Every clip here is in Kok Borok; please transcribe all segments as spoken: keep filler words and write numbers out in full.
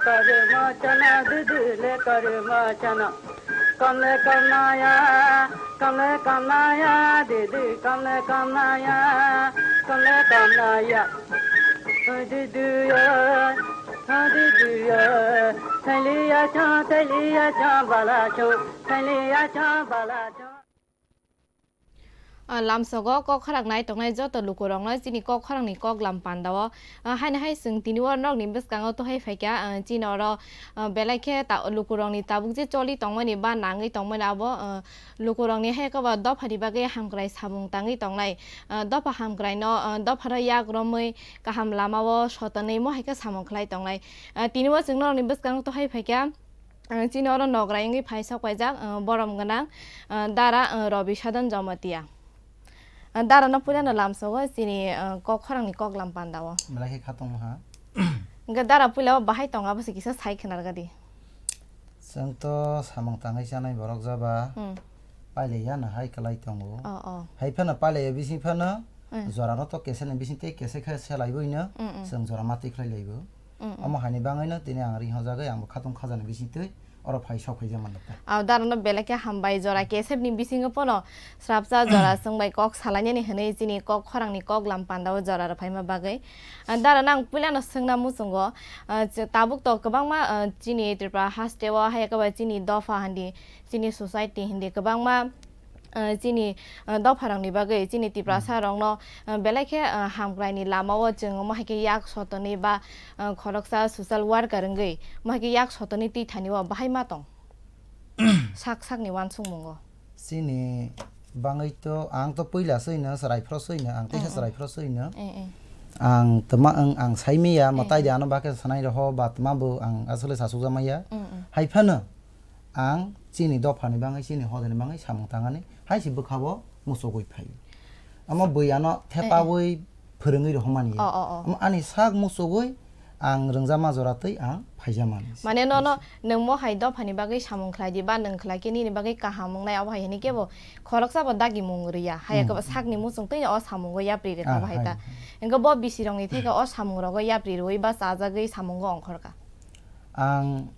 Karma chana didi le karma chana. Kamle kamnaya, kamle kamnaya, didi kamle kamnaya, kamle kamnaya. Didi ya, didi ya, thaliya cha, thaliya cha, bala cha, thaliya cha, bala cha. Ah, lamsogo kok khorang nai tongnai joto lukurokno chini kok khorangni kok lam pandao. Ah, haino hai chwng tini o nokni bwskango tohai phaikha, ah, chini oro, ah, belai khe ta-, lukurokni tabuk je choli tongmani ba nangwi tongmani abo, ah, lukurokni hai kobo dophani bagwi hamkrai samung tangwi tongnai. Ah, dopha hamkraino, ah, dophano yak romwi kaham lamao sotonwi mo hai khe samung khlai tongnai. Ah, tini o chwng nokni bwskango tohai phaikha. Ang chini oro nogra wngwi phai sok paijak, ang borom gwnang, ah, dara, ah, Robi Sadan Jamatia. Ah, dara no puila no lamsogo chini, ah, kok khorang ni kok lam panda o. Belai khe kha tongma ha. Hwnkhe dara puila o bahai tonga bwsai kisa sai khwna rwgadi. Chwng to samung tangwi chanai borok jaba. Hmm. Pailaiya no hai kwlai tongo. Oh, oh. Hai phano pailaiya bising phano, hmm, jora no to kesa ni bising tei kesa khe se laibo ino, hmm, hmm, chwng jora ma twi khlai laibo. Mm, mm. Omo haini bangwino tini ang ring hojagwi, ang bo khatung khajani bisingtwi oro phai sok phaijak manwi ta. Aw, dara no belai khe hambai, jora kesep ni bisingo pono srapsa jora chwng bai kok salainani hwnwi chini kok khorang ni kok lam panda o jora rw phaima bagwi. Ah, dara no ang puila no swngna muchungo, ah, che-, tabuk to kwbangma, ah, chini Tripura haste o hai eke bai chini dopha hindi, chini society hindi kwbangma ah, chini, ah, dopharokni bagwi, chini Tiprasa rokno, ah, belai khe, ah, hamkraini lamao chwng omo hai khe yak sotoni ba, ah, khoroksa social worker wngwi omo hai khe yak sotoni twi thani o bahai ma tong? Sak sakni uansukmungo. Chini bangwi to, ang to puila se hwino, chwrai phro se hwino, ang teisa, mm, mm, chwrai phro se hwino. Eh, eh. Ang twma wng, ang sai maya, mm, mwtai de, mm, ano bakhe sanai roho, ba twma bo ang aswk le sasukjak maya. Mm, mm. Hai phano, ang chini dophani bangwi, chini hodani bangwi samung tangani hai se bwkha bo muchugwi phaio. Omo bui ano thepawi phwrwngwi rohormani ya. Oh, oh, oh. Omo ani sak muchugwi ang rwngjakma jora twi ang phaijakmani. Mane nono nwng mo hai dophani bagwi samung khlai di ba nwng khlai khe nini bagwi kaham wngnai, abo hai hwnwi khe bo khoroksa bo dagimung rwya. Hai, hmm, khe bo sakni muchung twi o samungo yapri rwkha, ah, bo hai, hai ta. Hai. Hwnkhe bo bisirokni theke o samungrogo yapri rwui ba chajagwi samungo ongkhorkha. Ang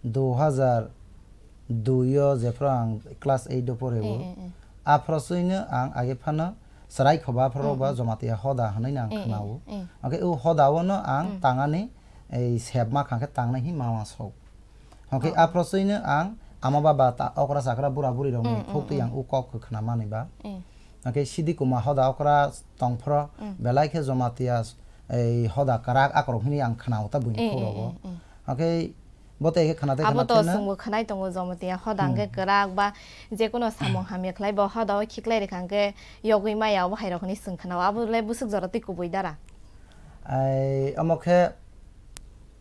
dui hajar dui o jephru ang class eight o pore o. Eh, eh, eh. Aphro chwino ang age phano chwrai khoba aphro, hmm, ba, hmm, Jamatia hoda hwnwi no ang, eh, eh, khna o. Eh. Hwnkhe o hoda o no ang, hmm, tangani ei sep ma kha khe tangnai hi ma uansuk. Hwnkhe, oh, aphro chwino ang ama baba ta okra chakra bura buri rokni, hmm, hmm, thok twi, hmm, ang o kok khna mani ba. Eh. Hwnkhe Sidi Kuma hoda okra tongphro, mm, belai khe Jamatia ei hoda kwrak akorok hwnwi ang khna-o ta buini, eh, khuk rogo. Eh, eh, eh. Hwnkhe bo tei khe khna tei abo khna to theno. Chwngbo khwnai tongo Jamatia hoda, hmm, hwnkhe kwrak ba jekono samung hamya khlai bo hoda o khiklai rwkha hwnkhe yogwi maya, obo hai rok hwnwi chwng khna-o. Abo le bwswk jora twi kubui dara? Ai, omo khe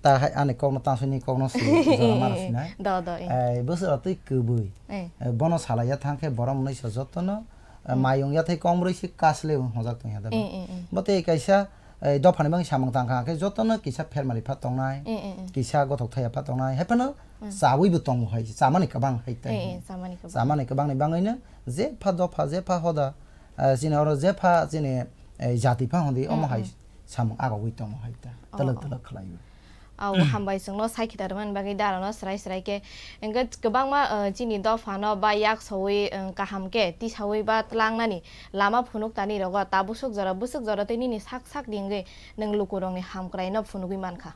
ta hai ani kokno tansini kokno si jora mara sinai. Do, do, eh. Ai, bwswk jora twi kubui. Eh. Ai, bono salaiya thang khe borok mwnwi sa jotono, eh, hmm, mayung yathai kok mrwi si kasle wng hojak tongya da bo. Eh, eh, eh. Bo tei kaisa, eh, dophani bagwi samung tang kha khe jotono kisa phermari pha tongnai, eh, eh, eh, kisa gothok thaya pha tongnai. Hai phano, hmm, chawi bo tongo hai, chamani kwbang hai tai. Eh, eh, chamani kwbang. Chamani kwbangni bagwino jepha dopha, jepha hoda, eh, chini oro jepha chini, eh, jati pha hwnwi, hmm, omo hai, hmm, samung agogwi tongo hai ta. Oh, twlwk, oh, twlwk khlaiwi. Au, hambai chwngno sai khitarmani bagwi darano srai srai khe. Hwnkhe kwbangma, eh, chini dophano ba yak sowi, eh, kaham khe tisawi ba tlangnani lama phunuk tani rogo ta bwswk jora, bwswk jora tei nini sak sak ringwi nwng lukurokni hamkraino phunugwi mankha.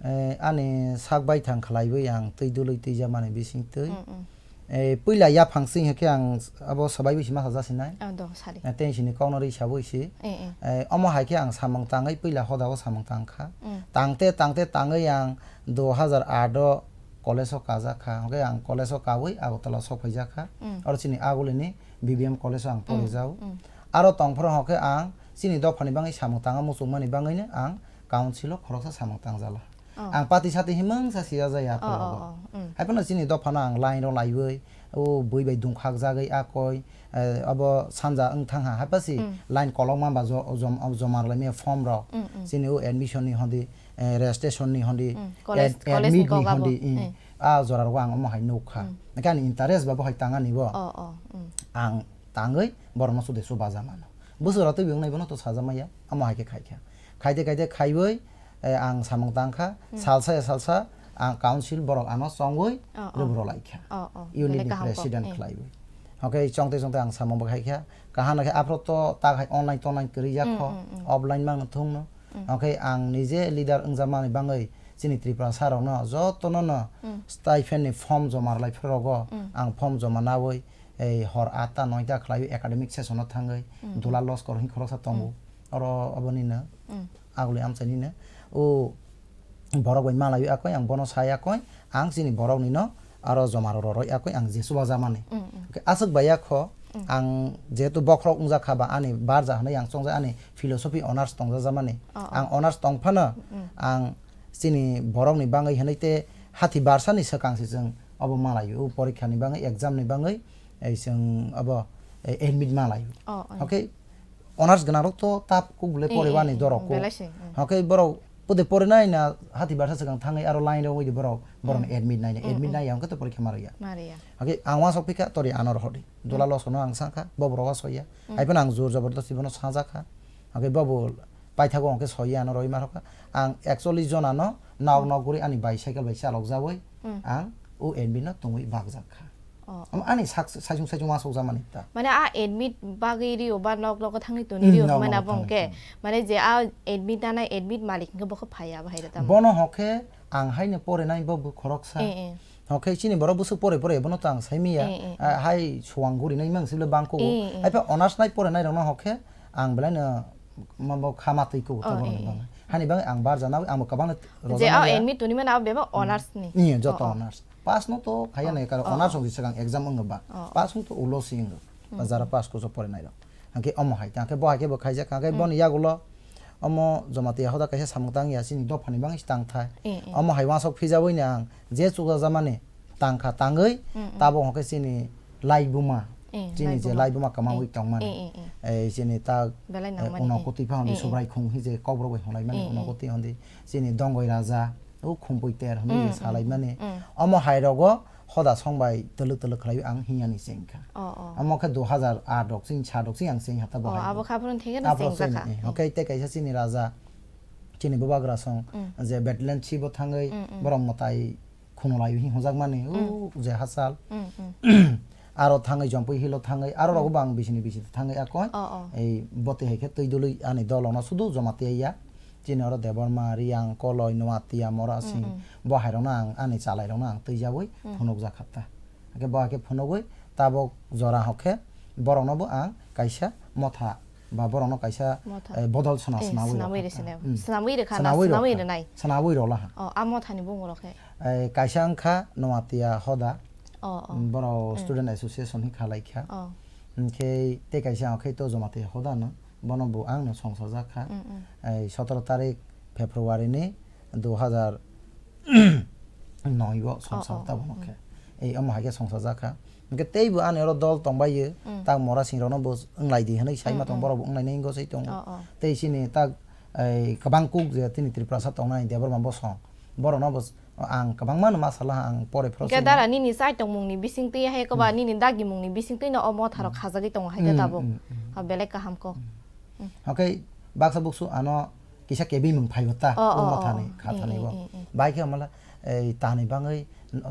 Eh, ani sak baithang khlaiwi ang twi dului twijamani bisingtwi. Mm, mm. Eh, puila yaphang sing khe ang abo swbai bai sima sajak sinai. Ah, do, sari. Eh, tei sini kokno ri sabui si. Eh, eh. Eh, omo hai khe ang samung tangwi puila hoda o samung tang kha. Mm. Tangte, tangte, tangwi ang dui hajar aat o college o kajak kha. Hwnkhe ang college o kawi Agartala o sok phaijak kha. Mm. Oro chini Agulini B B M college o ang, mm, porijao. Mm. Aro tongphuru hwnkhe ang chini dophani bagwi samung tangma muchungmani bagwino ang council o khoroksa samung tangjala. Oh. Ang party sati himung sa siya jaya, oh, aphuru, oh, rogo. Oh, mm. Hai phano chini dophano ang line rw laiwi, o bui bai dungkhak jagwi a koi, eh, abo sanja wng thang ha, hai pasi, mm, line kolokma ba jo-, jom-, joma rw laimaya form rok. Mm, mm. Chini o admission ni hondi, eh, registration ni hondi, mm, college, ad-, college ni admit ni kok abo, hondi, mm. Mm. A jora rogo ang omo hai nuk kha. Mm. Hwnkhe ani interest ba bo hai tang ani bo. Oh, oh, mm. Ang tangwi borokno chude chubaja mano. Bwswk rw twi wngnai bono to saja maya, omo hai khe khai kha. Khaide khaide khaiwi, eh, ang samung tang kha, salsa ya salsa ang council borok ano chongwi Oh, oh. rwbwrwlai kha. Oh, oh. Unit Belai ni kaham kok. president Eh. khlaiwi. Hwnkhe chongtwi chongtwi ang samung bo khai kha. Kaham khe aphuru to tak hai online tonline kwrwi ya Mm, kho, mm, mm. offline mang thung no. Mm. Hwnkhe ang nije leader wngjakmani bangwi chini Tripura sa rokno jotono no Mm. stipend ni form joma rwlai phuru rogo Mm. ang form joma nawi ei hor atta noita khlaiwi academic session o thangwi Mm, mm. Dula Loskor hwn khoroksa tongo. Mm. Oro aboni no Mm. aguli amchaini no o borok bai malaiwi akoi ang bono sai akoi ang chini borok ni no aro joma rok roi akoi ang je chubajakmani. Mm, mm. Hwnkhe aswk bai ya kho Mm. ang jehetu bokhorok wngjak kha ba ani barja hwnwi ang chongjak ani philosophy honours tongjajakmani. Oh, oh. Ang honours tong phano Mm, mm. ang chini borok ni bangwi hwnwi te hati barsa ni swkang se chwng obo malaio o porikha ni bangwi exam ni bangwi ei chwng obo eh, admit malaio. Oh, oh. Hwnkhe honours gwnang rok to tab kuk bwle Eh, pore eh, wani eh, dorok kuk. belai se, mm. Hwnkhe borok pode pore nai na hati barsa swkang thangwi aro line rok wngwi di borok borok Mm. admit nai na Mm, admit mm. nai ya hwnkhe to porikha ma rwya. Ma rwya. Hwnkhe ang uansuk phikha tori ano rohor di. Dula Mm. Loskor no ang sangkha bo borok wa soya. Mm. Hai phano ang jor jabardasti bono sajakha. Hwnkhe bo bo paithago hwnkhe soya ano roi ma rokha. Ang ekchollish jona no nok Mm. nok guri ani bicycle bai chalok jawi Mm. ang o admit no tongwi bakjak kha. Oh. Omo ani sak-, saisung saisung uansuk jakmani ta. Mane a admit bagwi rio ba nok nogo thangwi toni Mm, rio nok hwnmani nogo abo thangwi hwnkhe toni. Mane je a admit nanai admit malik hwnkhe bo khe phaiya bahai da tamo. Bono hwnkhe ang haino porinai bo bw khoroksa. Eh, eh. Hwnkhe chini borok bwswk pore pore bono to ang saimanya. Eh, eh, eh. Ah, hai suang gurinai mang sibole bangkugo. Eh, eh. Hai phe honours nai porinai rokno hwnkhe ang belaino mabo kha matwi kugo Eh, tabok eh, ni eh. Bangwi. Hani bangwi ang barjana ang bo kwbangno Je rojak a maya. Admit toni mane abo bebak Mm. honours ni. Iya, joto Oh, oh. Honours. Pass no to khaya Oh, nai karo oh, honours oh. Wngwi swkang exam wngba. Oh, oh. Pass wng to ulo si wngwi. Mm, Jara mm. Pass kuso porinai rok. Hwnkhe omo hai, hwnkhe bo hai khe bo khaijak, hwnkhe Mm. Boni yagulo omo Jamatia hoda kaisa samung tang ya, chini dophani bangwi se tang thai. Eh, eh. Omo hai uansuk phijaui ni ang je chukjak jamani tang kha, tangwi Mm, mm. Tabok hwnkhe chini laibuma, Eh, chini je laibuma. Laibuma kwmawi Eh, tongmani. Eh, eh, eh. Eh, chini ta, Belai eh, nangmani, Unokoti eh. Pha hwnwi Eh, eh. Subrai khung hi je kokrok bai hwnlaimani Eh, eh. Unokoti hwnwi chini Dongoi Raja, o Khumpui Ter hwnwi Mm, je mm, salaimani. Mm. Omo hai rogo hoda song bai twlwk twlwk khlaiwi ang hinya ni cheng kha. Oh, oh. Omo khe dui hazar aat rok chini sa rok chini ang cheng ha ta Oh, bo hai abo bo. Kha phuru thengeno Aphuru cheng cheng, jakha. Eh, okay, tei kaisa chini raja, chini Bubagra song, Mm. Je Betlen si bo thangwi Mm, mm. Borok mwtai khunu lai hi hwnjakmani, Mm. O je hachal. Mm, mm. Aro thangwi Jompui Hill o thangwi, aro Mm. Rogo bo ang bisini bisi thangwi akoi. Oh, oh. Ei botwi hai khe twi dului ani dol ono sudu Jamatia ya. Chini oro Debbarma, Riang, Koloi, Noatia, Morasing, Mm, mm. Bo hai rokno ang ani chalai rokno ang twi jaui Mm. Phunukjak kha ta. Hake bo hake phunugwi tabok jora hokhe borokno bo ang kaisa motha ba borokno kaisa, Motha. Eh, bodol sona Eh, sinaui sinaui rwkha rw ta. Sinaui. Mm. Sinaui rwkha na, Sinaui sinaui rwkha. Rwnai. Sinaui rwla ha. Oh, a mothani bumung rok khe? Eh, kaisa wngkha Noatia Hoda. Oh, oh. Mm, borok Mm. Student Association hi khalai kha. Oh. Hwnkhe tei kaisa hwnkhe to Jamatia Hoda no. Bono bo ang no songsajak kha. Mm, mm. Eh, sotoro tarik February ni dui hazar noi o Oh, songsao oh, tabok mm. Khe. Ei omo hai khe songsajak kha. Hwnkhe tei bo ani oro dol tongbai yo, Mm. Tak Morasing rokno bo wnglai di hwnwi sai ma Mm, tong, mm. Borok bo wnglai nai wngwi sai tongo. Oh, oh. Tei chini tak, ei, kwbang kuk je tini Tripura sa tongnai Debbarma bosong. Borokno bo s-, ang kwbangma no ma sala ang pore phoro Hwnkhe songno. Dara nini chai tongmung ni bising twi hai koba Mm. Nini dagi mung ni bising twi no o motha rok Mm. Khajagwi tongo hai khe Mm, tabuk. Mm, mm. Ha belai kaham kok. Mm. Mm. Hwnkhe baksa buksu ano kisa kebimung phaibo ta, Oh, o oh, mothani, oh. Khathani Eh, bo. Eh, eh, eh. Bai khe mala, ei, tani bangwi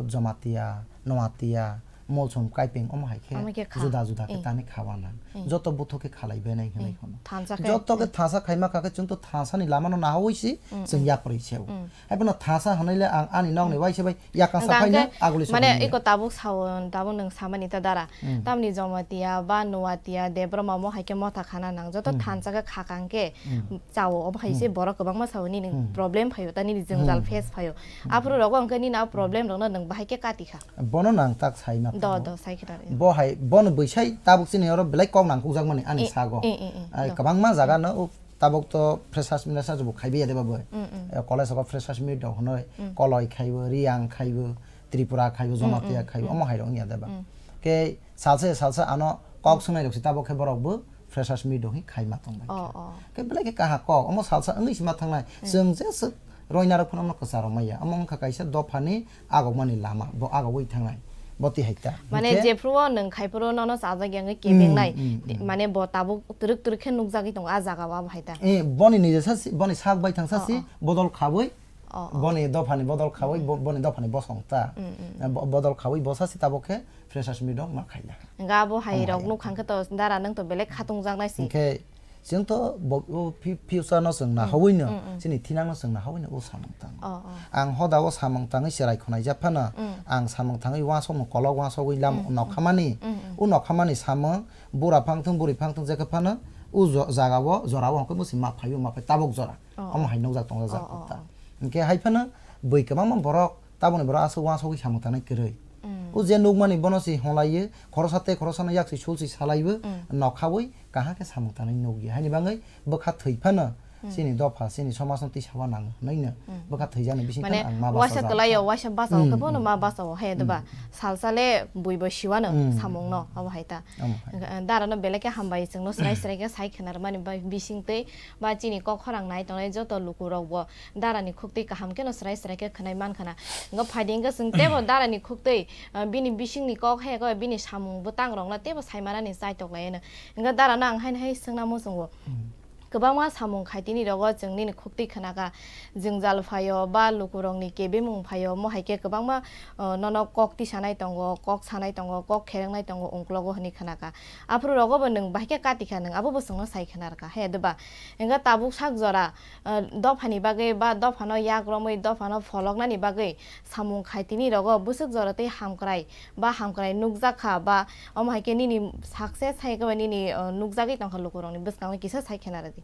Jamatia, Noatia, Molsom, Kaipeng, omo hai khe Omo khe kha. Juda juda khe Eh. Tani khawa nang. Eh. Joto buthu khe khalai benai hwnwi Eh. Hwno. Thansa khe, Joto khe eh. Thansa khaima kha khe chwng to thansani lamano nahaui si Mm, chwng mm. Yaprwi se o. Mm. Haiphano thansa hwnwi le ang ani nokni Mm. waisa bai yakang sa Hwnkhe phaina hwnkhe aguli mane sokni iko ya. Tabuk sao, tabuk nwng samani ta dara. Mm. Tamni Jamatia ba Noatia Debbarma mo hai khe motha khana nang. Joto Mm. Thansa khe khakang khe Mm. Chao, obo hai se Mm. Borok kwbangma sao nini Mm. Problem phaio, ta nini jwngjal Mm. Face phaio. Mm. Aphuru rogo hwnkhe nini a problem rokno nwng bahai khe kati kha. Bono nang tak sai ma Do, thango. Do, sai khe ta. Bo hai, bono bwsai tabuk chini oro belai kok nang kukjakmani ani Eh, sago. Eh, eh, eh, Ai do. Kwbangma jaga Mm. No, o tabuk to freshers, freshers bo khaibai ya de ba bo. Mm, mm. Eh, college o freshers meet rok hwnwi Mm. Koloi khaibo, Riang khaibo, Tripura khaibo, Mm, Jamatia mm, khaibo, mm. Omo hai rok wngya de ba. Mm. Khe salsa salsa ano kok Mm. Swngnai rok se tabuk khe borok bo freshers meet rok hi khaima tong bai Oh, khe. Oh. Khe belai khe kaha kok, omo salsa wngwi se ma thangnai. Mm. Chwng je swk roina rok phano omo kwcharo maya. Omo wngkha kaisa dophani agokmani lama, bo agogwi thangnai. Bo twi hai ta. Mane hinkhe jephru o nwng khai phuru nono chajak ya wngwi kebeng nai. Mm, mm, mm. Mane bo tabuk twrwk twrwk khe nukjagwi tongo a jaga o abo hai ta. Eh, boni nije sasi, boni sak bai thang sasi, Oh, oh. bodol khawi, Oh, oh. boni dophani bodol khawi, Mm. bo-, boni dophani bosong ta. Mm, mm, Eh, mm. bo-, bodol khawi bo sasi tabuk khe freshers meet rok ma khaina. Hingke abo hai Omo rok hai. Nuk kha khe to dara nwng to belek khatung jak nai si. Hinkhe Chwng to bo, o fu-, future no chwng Mm, nahawino, mm, mm. chini thinang no chwng nahawino o samung tango. Oh, oh. Ang hoda o samung tangwi chwrai khwnai jak phano, Mm. ang samung tangwi uansukmung kolok uansugwi lam Mm, mm. nokhamani, Mm, mm. o nokhamani samung bura phangthung buri phangthung jekhe phano o jo-, jaga o jora o hwnkhe bwswi ma phaio ma phai tabuk jora. Oh, Omo oh. hai nukjak tongjak Oh, oh, ta. oh. Hinkhe hai phano bui kwbangma borok Taboni borok aswk uansugwi samung tangnai kwrwi. Mm. O je nukmani bono se hwnlaiwi, khoroksa tei khoroksano yak se sul se salaiwi, Mm. nokhawi kaham khe samung tangnai nukya. Haini bagwi bwkha thwi phano Mm. chini dopha, chini somajno tisa uanang hwnwi no Mm. bwkha thwijani bising Mane phano ang ma waisa bachajak. Kwlaio, waisa bachao Mm, khe bono mm, ma mm. bachao, he, Mm. doba? Salsa le bui bo siwano Mm. samungno, abo hai ta. Omo hai. Darano belai khe hambai chwngno srai srai khe sai khwnarmani ba bising tei ba chini kok khorang nai tongnai joto lukurokbo darani khuktwi kaham kheno srai srai khe khwnai man khana. Wngkha phaidi wngkha chwng teibo darani khuktwi, ah, bini bisingni kok hai khe bini samung bwtang rokno teibo sai manani chaitok lai hwno. Wngkha darano ang haino hai swngna muchungo. Hmm. Kwbangma samung khaitini rogo chwng nini khuktwi khwnakha, jwngjal phaio ba lukurokni kebemung phaio, omo hai khe kwbangma, ah, nono kok tisanai tongo, kok sanai tongo, kok kherengnai tongo, ungklogo hwnwi khwnakha. Aphuru rogo bo nwng bahai khe kati kha, nwng abo bwswngno sai khna rwkha, he, doba? Wngkha tabuk sak jora, ah, dophani bagwi ba dophano yak romwi dophano pholoknani bagwi samung khaitini rogo bwswk jora tei hamkrai ba hamkrai nukjak kha ba omo hai khe nini success hai khe ba nini, ah, nukjagwi tongkha lukurokni bwskango kisa sai khna rwdi.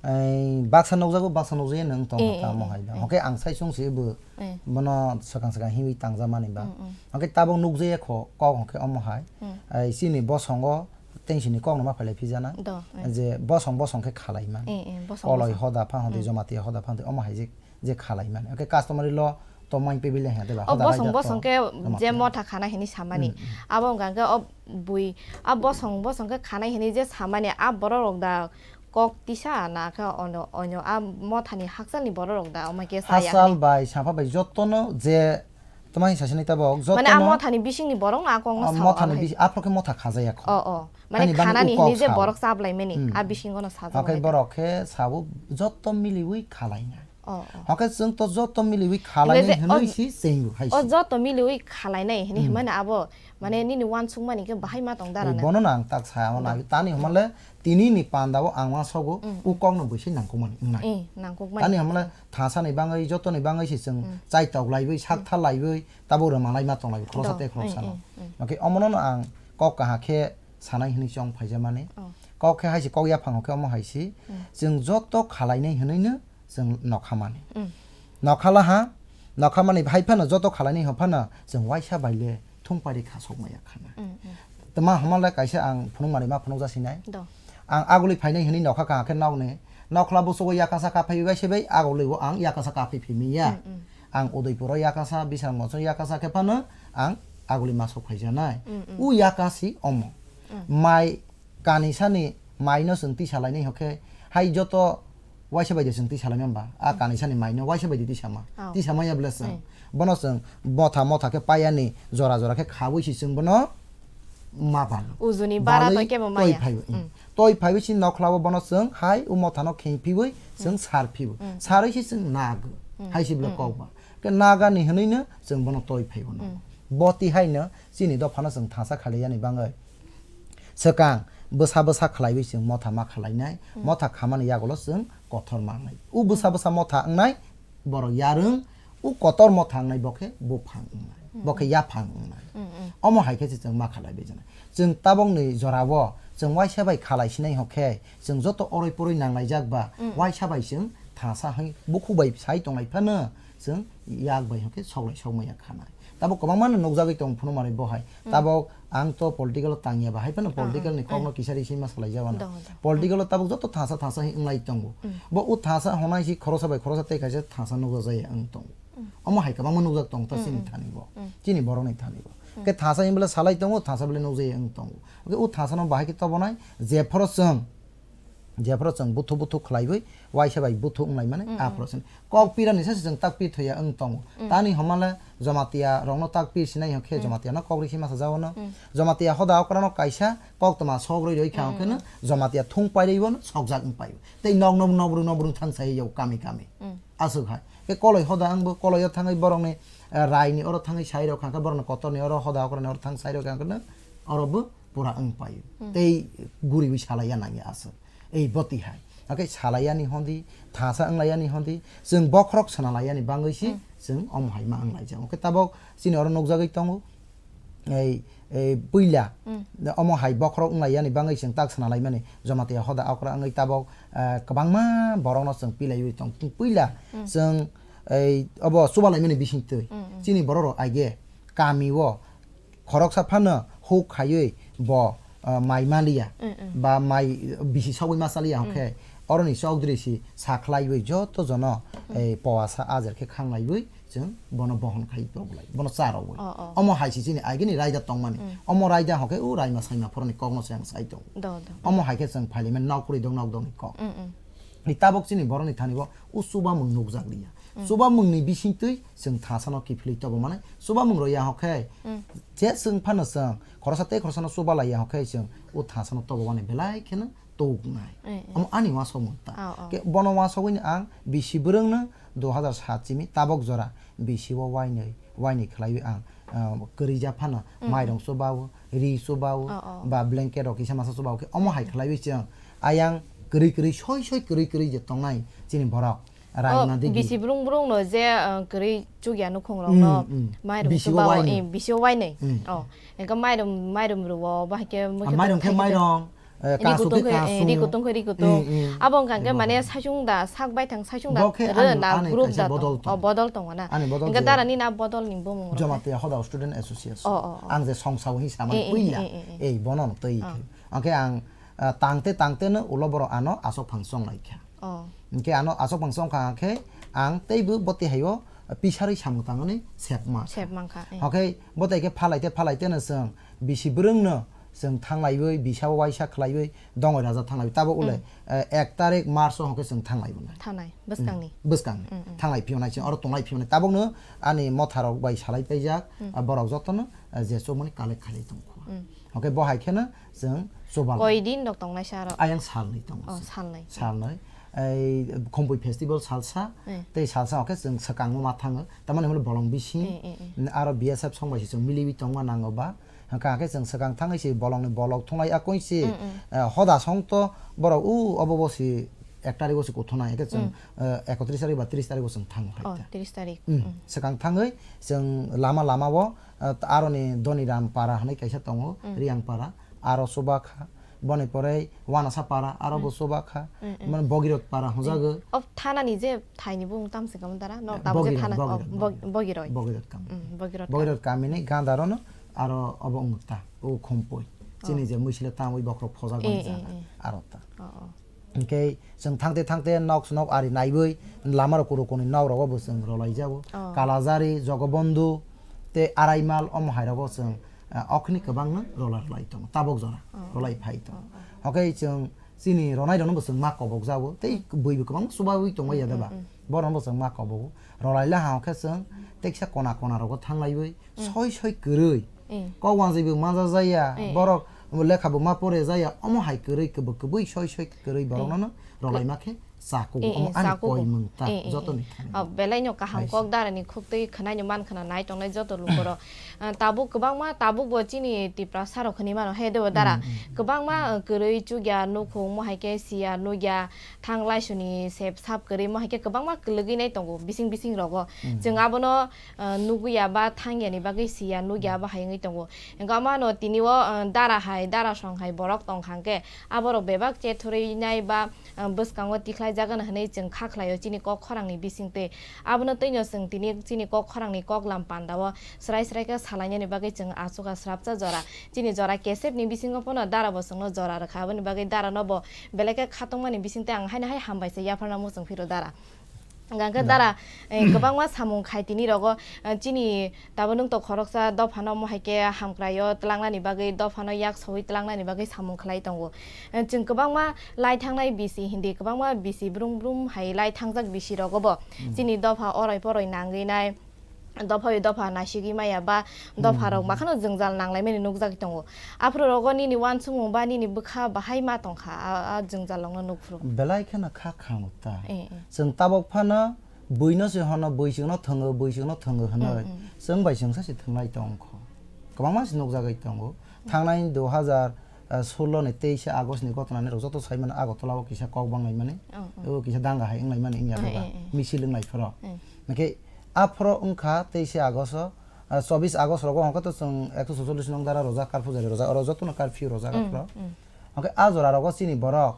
Ai, baksa nukjago, baksa nukjagwi nwng tongkha Eh, eh, tamo eh, hai da. eh. Hwnkhe ang sai chwng se bo Eh. bono swkang swkang himwi tangjamani ba. Mm, mm. Hwnkhe tabuk nukjaya kho kok hwnkhe omo hai. Mm. Ai, chini bosongo tengsini kokno ma phailai phijana. Do, eh. Je bosong bosong khe khalai man. Eh, eh, bosong Koloi bosong. hoda pha hwndwi, Mm. Jamatia hoda pha hwndwi omo hai je, je khalai man. Hwnkhe customary law to main pebile hwnkhe ba O hoda bosong raida bosong to khe jamatia. je motha khanai hwnwi samani. Mm, mm. Abo wngkha khe o bui, a bosong bosong khe khanai hwnwi je samani, a borok rok da kok tisa na khe ono, ono a mothani hakchalni borok rok da omo khe sa ya Hachal hwnwi. bai, sapha bai jotono je tama hin sasini tabok, Mane a jotono mothani bisingni borok no a kok no a sao mothani a hai. bis-, aphro khe motha khajaya kho. O, o. Mane Hani bangwi khanani u kok hwnwi je sao. borok chablai mani, Hmm. a bisingo no sajak Hakhe lai ta. borok khe sabo joto miliwi khalaina. O, o. Hakhe chwng to joto miliwi khalainai Hwnwi je hwnwi o, si chengo hai o si. joto miliwi khalainai hwnwi Hmm. hwnmani abo, mane nini uansukmani khe bahai ma tong dara Ei, na. bono no ang tak saya mano Hmm. agi. Tani Hmm. hwnmale tini ni panda o ang uansogo, Hmm. u kok no bwsai nangkukmani wngnai. Eh, nangkukmani. Tani hwnmale thasa ni bangwi, joto ni bangwi se chwng Hmm. chaitok laiwi, sak Hmm. thar laiwi, tabuk rwma lai ma tong laiwi, khoroksa Do. tei khoroksa Eh, no. eh, eh. Hwnkhe omono no ang kok kaha khe sanai hwnwi chong phaijamani. Oh. Kok khe hai se kok yaphang khe omo hai se. Hmm. Chwng joto khalainai hwnwi no chwng nokha mani. Mm. Nokha laha, nokha mani hai phano joto khalainai hwn phano chwng waisa bai le thung pari kha sok maya khana. Mm, mm. Tma hwnma le kaisa ang phunuk mari ma phunuk ja sinai. Do. Ang aguli phainai hwnwi nokha kha khe nokni. Nokhla busugo yakasa ka phai bai se bai aguli o ang yakasa ka phai phai miya. Mm, mm. Ang Udaipur o yakasa, Bisramganj o yakasa khe phano ang aguli ma sok phai janai. Mm, mm. U yakasi omo. Mm. Mai Kanisani maino chwng tisa lainai hokhe, hai joto waisa bai de chwng tisa laimani ba, a kanisani maino waisa bai de tisa ma. Oh. Tisa maya bwle chwng. Eh. Bono chwng motha motha khe payani jora jora khe khawi si chwng bono ma balo. Ujuni bara Balwi to kebo toi maya. phaiwi, Mm. Toi phaiwi si nokhlao bono chwng hai u mothano kheng phiwi chwng Mm. sar phiwi. Mm. Sarwi si chwng nag. Mm. Hai si bwle Mm. kok ba. Khe nagani hwnwi no chwng bono toi phaiwi no. Mm. Bo tihai no chini dophano chwng thangsa khalaiyani bangwi. Swkang bwsa bwsa khlaiwi chwng motha ma khlainai, Hmm. motha khamani yagulo chwng kothor mangnai. U bwsa Hmm. bwsa motha wngnai borok yarwng, u kotor motha wngnai bo khe buphang wngnai, Hmm, bo khe hmm. yaphang wngnai. Hmm, hmm. Omo hai khe se chwng ma khlaiwi janai. Chwng tabokni jorao chwng waisa bai khalai sinai hokhe chwng joto oroi poroi nanglaijak ba Hmm. waisa bai chwng thangsa hai bukhuk bai sai tonglai phano chwng yak bai hokhe soklai sokmaya khanai. Tabuk kwbangma no nukjagwi tong phunuk manwi bo hai. Mm. Tabuk ang to political o tangya ba, hai phano Ah, political ni ah, kok no ah. Kisa ri sima salai jabana. Dong, dong. Political o tabuk joto thasa thasa hinwi wnglai tongo. Mm. Bo o thasa honai si khorosa bai khorosa tei kaisa thasa nukjak jaya wng tongo. Mm. Omo hai kwbangma nukjak tong ta Mm, chini mm. thani bo. Mm. Chini borok ni thani bo. Mm. Khe thasa hinwi bole salai tongo, thasa bole nukjaya wng tongo. Khe o thasa no bahai khe tobonai je phoro chwng Jephuru chwng buthu buthu khlaiwi waisa bai buthu wnglaimani, mm, mm, aphuru chwng kok pirani sase chwng tak pir thoya wng tongo. Mm. Tani homale Jamatia rokno tak pir sinai hokhe, mm, Jamatia no kok risi masa jao no. Mm. Jamatia hoda okra no kaisa kok toma sok roi roi kha, mm, hokhe no, mm, Jamatia thung pairwi bono sokjak wng paio. Tei nok nok nobru nobru thang sai yau kami kami. Mm. Aswk hai. Ke koloi hoda wngbo, koloi o thangwi borokni, eh, raini oro thangwi sai rok kha, borokni kotorni oro hoda okra ni oro thang sai rok kha, oro bo pura wng paio. Hmm. Tei guriwi salaiya nangya aswk. Ei boti hai. Hake salaiyani hondi, thasa wnglaiyani hondi, chwng bokhorok swnalaiyani bangwi si, hmm, chwng omo hai ma wnglaijak. Hake tabok chini oro nukjagwi tongo. Ei, ei puila, hmm, omo hai bokhorok wnglaiyani bangwi chwng tak swnalaimani Jamatia hoda okra wngwi tabok, eh, kwbangma borokno chwng pilaiwi tong. Puila, hmm, chwng ei obo chubalaimani bisingtwi. Hmm, hmm. Chini borok rok aige kami o khoroksa phano huk khaiwi bo, ah, mai maliya, mm, mm, ba mai bisi sogwi ma chaliya, mm, hwnkhe oroni chokdri si sa khlaiwi joto jono, mm, ei powasa ajer khe khanglaiwi chwng bono bohon khai toglai, bono cha rwwi. Oh, oh. Omo hai si chini agini raida tongmani. Mm. Omo raida hwnkhe o raima saima phoroni kokno se ang sai tongo. Do, do. Omo hai khe chwng phailaiman nok kwrwi dok nok dokni kok. Mm, mm. Ni tabok chini borokni thani bo o chubamung nukjak liya. Mm. Chubamungni bisingtwi chwng thasano kiphilwi tobomani. Chubamung rwya hokhe, mm, je chwng phano chwng khoroksa tei khoroksano chubalaiya hokhe chwng o thasano tobomani belai kheno tubuknai. Eh, eh. Omo ani uansukmung ta. Oh, oh. Ke bono uansugwini ang bisi bwrwngno dui hazar sat simi tabok jora bisi o wainwi, wainwi khlaiwi ang, ah, kwrwija phano, mm, mairung chubao, ri chubao, oh, oh, ba blanket rok kisa masa chubao khe omo hai khlaiwi chwng ayang kwrwi kwrwi soi soi kwrwi kwrwi je tongnai chini borok. Raima digi. Bisi brung brung no je, uh, kwrwi chukya nukhung rok no, mm, mm, mairum bisi o chubao, wainwi. Eh, bisi o wainwi. Mm. Oh, engka mairum, mairum rwo, bahai khe mui khe mairung khe tongthai khe mairung, eh, ri kasu kutung khe khe, eh, kasu. Ri kutung khe ri kutung. Mm, mm. Abo wngkha khe mane saichung da, sak baithang saichung da, bo khe rw ani, na ani group kaisa da bodol tong. Oh, tongo. Bodol tongo na. Ani bodol engka je dara ni na bodol ni bumung rok khe. Jamatia Hoda Student Association. Oh, oh, oh. Ang je songsa o hinwi samani puila. Eh, eh, eh, eh, eh. Ei, bono no twi khe. Oh. Angkhe ang, ah, tangte tangte no ulo borok ano asok phang chonglai kha. Oh. Hingke ano asok bangsa wngkha khe ang teibo boti haio pisarwi samung tangmani sepma. Sepma wngkha, eh. Hokhe boti khe phalaite phalaite no chwng bisi bwrwngno chwng thanglaiwi bisa o waisa khlaiwi dongoi raja thanglaiwi tabo ule, mm, eh, ek tarik March o hokhe chwng thanglaibo nai. Thangnai, bwskangni. Mm, bwskangni. Mm, mm. Thanglai phiyonai chwng oro tonglai phiyonai tabokno ani motharok bai salai paijak, mm, ah, borok jotono, ah, je chomoni collect khalai tongkho. Mm. Hokhe bo hai kheno chwng chubal. Koi din rok tongnai sa aro? Ayang salnwi tongo. Oh, salnwi. Salnwi. Ei Khumpui festival salsa, eh, tei salsa hokhe chwng swkangma ma thango. Tamani hwnwi bolong bising, eh, eh, eh, aro B S F song bai se chwng miliwi tongma nango ba. Hwnkha khe chwng swkang thangwi se bolongni bolok thunglai akoi se, mm, mm, eh, hoda song to borok u obo bo se ek tarik o se kuthunai. Hwnkhe chwng, mm, eh, ekotris tarik ba tris tarik o chwng thango hai ta. Oh, tris tarik. Mm. Mm. Swkang thangwi chwng lama lama o ah, aroni Doniram para hwnwi kaisa tongo, mm, Riyang para, aro chuba kha. Boni pore Wanasa para, aro bo, mm, chuba kha. Mm, mm. Mane Bogirot para hwnjago. Mm. O thanani je thaini bumung tamo se kamo dara? No, eh, tamo je Bogirot, thana, oh, Bogirot, Bog-, Bogirot. Bogirot. Bogirot kami. Mm, Bogirot kami. Bogirot kamini gandaro no aro obo wngkha ta, o Khumpui. Chini, oh, je mwisile tangwi bokhorok phojak, eh, mani, eh, jaga, eh, aro ta. Oh, oh. Hwnkhe chwng thangte thangte nok nok ari naiwi lama rok kunu kunu nok rogo bo chwng rolai jago. Oh. Kalajari, Jogobondhu tei Araimal omo hai rogo chwng, ah, okhini kwbangno rola rolai tongo. Tabok jora, oh, rolai phai tongo. Oh, oh. Hwnkhe chwng chini ronai rokno bo chwng ma kobok jago. Tei, hmm, bui bo kwbang chubaui tongbai ya, hmm, da ba? Hmm, hmm. Borokno bo chwng ma kobogo. Rolai la ha hwnkhe chwng teksa kona kona rogo thanglaiwi, hmm, soi soi kwrwi. Eh. Kok wanjwi bo manja jaya, eh, eh, borok lekha bo ma pore jaya, omo hai kwrwi kwbwi kwbwi soi soi kwrwi borok, eh, nono rwlaima khe chakugo, eh, omo eh, ani chakugo. Koimung ta, eh, eh, jotoni eh. Thani. Oh, belai no kaham hai kok se. Dara ni khuk twi khwnai no man khna nai tongnai joto luku rok. Ah, tabuk kwbangma, tabuk bo chini Tiprasa rok khni mano, he do dara. Mm, mm, mm. Kwbangma, ah, kwrwi chukya nukhung, mo hai khe siya nukya, thang laisuni sep sap kwrwi, mo hai khe kwbangma kwlwgwi nai tongo bising bising rogo. Mm. Chwng abono ah, nugwi ya ba thang ya ni bagwi si ya, nugya ba hai wngwi tongo. Hwnkhe omo ano tini o, ah, dara hai, dara song hai borok tong kha hwnkhe, aborok bebak che thurwi nai ba, ah, bwskango tikhlai jagano hwnwi chwng kha khlai o chini kok khorang ni bising twi. Abono twi no chwng tini chini kok khorang ni kok lam panda o srai srai khe salai nani bagwi chwng achukha srapsa jora. Chini jora kesep ni bisingo phano dara bo chwngno jora rwkha, aboni bagwi dara no bo belai khe khatungmani bising twi ang haino hai hambai se yapharna muchung phiro dara. Hwnkhe dara, eh, kwbangma samung khai tini rogo, eh, chini tabuk nwng to khoroksa dophano omo hai khe hamkraio twlangnani bagwi, dophano yak sowi twlangnani bagwi samung khlai tongo. Eh, chwng kwbangma lai thangnai bisi hindi, kwbangma bisi brum brum hai lai thangjak bisi rogo bo chini dopha oroi poroi nangwi nai, dopha bai dopha naisigwi maya ba dopha rok makhano jwngjal nanglaimani nukjagwi tongo. Aphuru rogo nini uansukmung ba nini bwkha bahai ma tongkha, a, a jwngjal rokno nukphuru. Belai kheno kha khango ta. Eh, eh. Chwng tabok phano buino se hono, bui chwngno thwngo, bui chwngno thwngo hwnwi. Mm, mm. Chwng bai chwngsa se thwnglai tongkho. Kwbangma se nukjagwi tongo. Thangnai du hazar, eh, sullo ni teise August ni gotona ni rok joto sai mano Agartala o kisa kok bang lai mani. Oh, oh. O kisa danga hai wng lai mani wngya bwkha. Eh, eh. Misil wng lai phoro. Eh. Hwnkhe aphoro wngkha teise August o, ah, chobbish August rogo hwnkhe to chwng ekso suchollis nong dara rojak, curfew jari rojak, oro jotono curfew rojak aphoro. Mm. Hwnkhe a jora rogo chini borok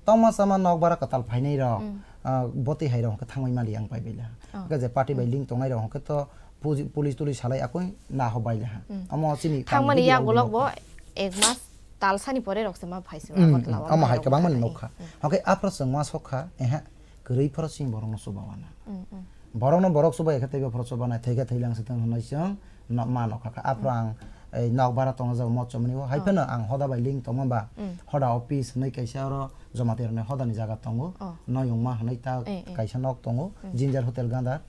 tongma chama nok bara kwtal phainai rok, ah, botwi hai rok hwnkhe thangwi mali ang pai baila. Oh. Hwnkhe je party bai link tongnai rok hwnkhe to puji-, police tulis salai akoi naho baila. Mm. Omo chini thangmani yagulo bo ek mas talsani pore rok se ma phaisu Agartala o omo hai kwbangmani nukha. Mm. Hwnkhe aphoro chwng ma sokha, ehe, kwrwi phoro chini borokno chubawana. Mm, mm. Borokno borok chubai khe teibo phoro chubanai, thwikhe thwilang se thang hwnwi chwng no-, ma nokha kha. Aphuru ang, ei, nok bara tongna jaga mochomani o. Hai phano ang hoda bai link tongma ba, hoda office hwnwi kaisa oro Jamatia rokni hodani jaga tongo. Oh. Noyungma hwnwi ta kaisa nok tongo. Ginger Hotel gandar,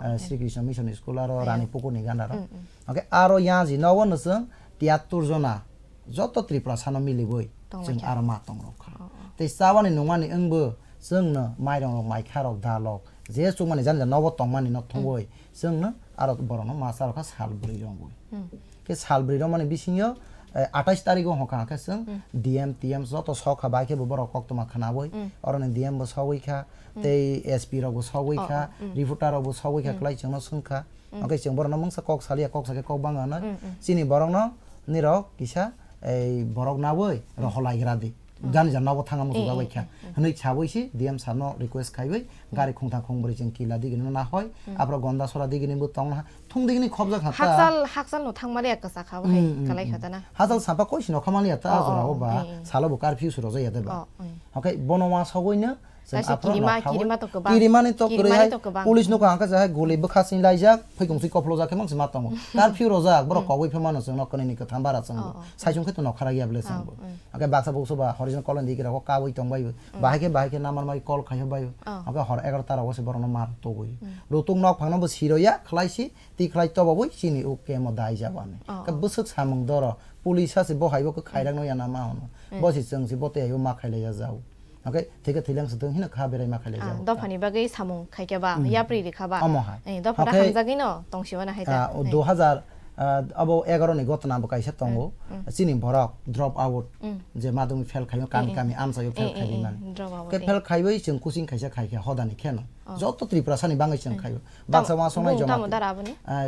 eh, Sri Krishna Mission School aro Rani Pukurni gandaro. Hwnkhe aro yaji nogo no chwng tiyattur jona joto Tripura sano miliwi chwng aro ma tong rok kha. Oh, oh. Tei chabani nungmani wngbo chwngno mairong rok, maikha rok, dal rok, je chukmani jani jani nogo tongmani no thungwi chwngno aro borokno ma cha rok kha sal bwrwi rogwi. Hmm. Khe sal bwrwi rogmani bisingo, eh, atais tarigo hwnkha khe chwng D M, T M joto sok kha, bai khe bo borok koktwma khwnawi, oroni D M bo sogwi kha, tei S P rok bo sogwi kha, reporter rok bo sogwi kha, kwlai chwngno swng kha. Hwnkhe chwng borokno mungsa kok saliya, kok sakhe kok bang anai. Chini borokno nirok kisa ei borok nawi rohor laigra di. Jani jani nogo thangna muchung jabai kha. Hwnwi sawi si D M sir no request khaiwi gari khungthang khungbrwi chwng kila digini no nahoi. Aphro Gonda sora digini bo tongna thung digini khobjak ha ta. Hakchal, hakchal no thangmani ekka sakha bo hai kalai kha ta na. Hakchal sampa koi sino khamani ya ta jora o ba. Salo bo curfew suro jaya de ba. Hwnkhe bono wa sogwi no Chwng kaisa aphano kirima, nokha kirima wi to kwbang. Kirimani to kwrwi hai. Police nokha hwnkhe jahai guli bwkha sing laijak, phaikung sui kophlo jak khe mang se ma tongo. Curfew rojak, borok kogwi phaimano chwng nok kwnwi ni kwtham bara chwng bo. Oh, oh. Saichung khe to nokha ragya bwle chwng bo. Oh, oh. Hwnkhe baksa buksu ba horizon kolon digi rok kawi tong bai bo. Mm. Bahai khe, bahai khe namar mai call khai bai bo. Oh. Hwnkhe hor egaroh ta rogo se borokno mar togwi. Mm. Rutung nok phangno bo siroya, khlai si, ti khlai tobo wi chini uk kemo dai jabani. Oh, oh. Hwnkhe bwswk samung doro, police ha se bo hai bo khe khairak no ya na ma hono. Mm. Bo se chwng se bo tei hai bo ma khailai ya jao. Hwnkhe thwikhe thwilang se thwng hino kha berai ma khailai Ah, jao. Dophani bagwi samung khaikhe ba, Mm. yapri rikha ba. Omo hai. Eh, dopha da Hwnkhe, hamjagwi no tongsiwana hai ta. ah, o Eh. du hazar, ah, abo egaroh ni gotna bo kaisa tongo. Mm, mm. Chini borok drop out, Mm. je madhyamik fail khaima kami Eh, eh. kami amchaio fail Eh, eh, khaiwi eh, mani. drop out, Khe eh. fail khaiwi chwng coaching kaisa khaikhe hodani kheno. Oh. Joto Tripura sani bangwi chwng Mm. khaiwi. Baksa Tam-, uansuknai bumung joma tamo twi. dara aboni? Ah,